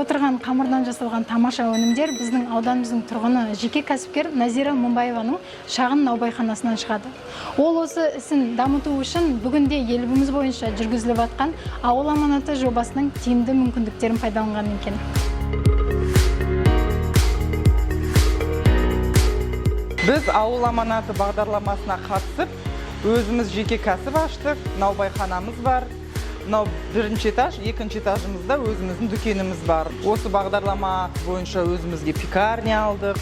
отырған қамырдан жасалған тамаша өнімдер біздің ауданымыздың тұрғыны, жеке кәсіпкер Назира Мұнбаеваның шағын наубайханасынан шығады. Ол осы ісін дамыту үшін бүгінде еліміз бойынша жүргізіліп жатқан «Ауыл аманаты» жобасының тиімді мүмкіндіктерін пайдаланған екен. Біз «Ауыл аманаты» бағдарламасына қатысып, өзіміз жеке кәсіп аштық. Наубайханамыз бар. Мынау бірінші этаж, екінші этажымызда өзіміздің дүкеніміз бар. Осы бағдарлама бойынша өзімізге пекарня алдық,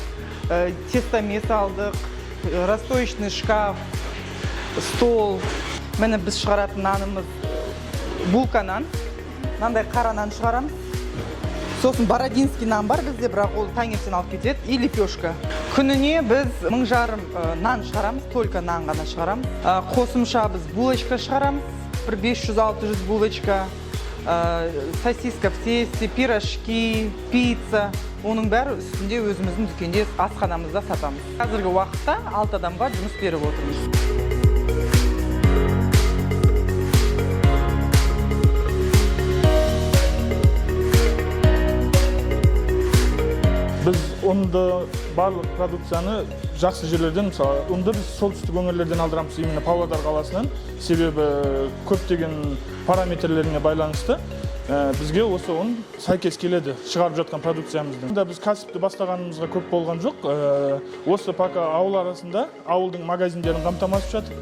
тестомес алдық, расстоечный шкаф, стол. Міне, біз шығаратын нанымыз булка нан, мынандай қара нан шығарамыз. Сосын бородинский нан бар бізде, бірақ ол таңертең алып кетеді, и лепешка. Күніне біз 1500 нан шығарамыз, только нан ғана шығарамыз. Қосымша біз булочка шығарамыз, бір 500-600 булочка, сосиска в тесте, пирожки, пицца. Оның бәрі үстінде өзіміздің дүкенде, асханамызда сатамыз. Қазіргі уақытта алты адамға жұмыс беріп отырмыз. Біз ұнды, барлық продукцияны жақсы жерлерден, мысалы, ұнды біз солтүстік өңірлерден алдырамыз, именно Павлодар қаласынан. Себебі көптеген параметрлеріне байланысты бізге осы ұн сәйкес келеді шығарып жатқан продукциямыздың да. Біз кәсіпті бастағанымызға көп болған жоқ. Осы пока ауыл арасында, ауылдың магазиндерін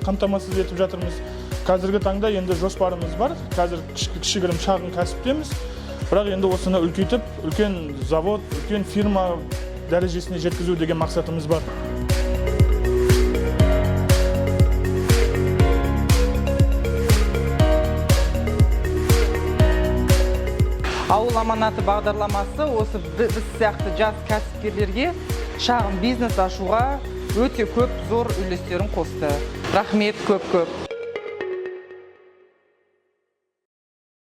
қамтамасыз етіп жатырмыз. Қазіргі таңда енді жоспарымыз бар. Қазір кішігірім шағын кәсіптеміз, бірақ енді осыны үлкейтіп, үлкен завод, үлкен фирма дәрежесіне жеткізу деген мақсатымыз бар. «Ауыл аманаты» бағдарламасы осы біз сияқты жас кәсіпкерлерге шағын бизнес ашуға өте көп зор үлестерін қосты. Рахмет көп көп.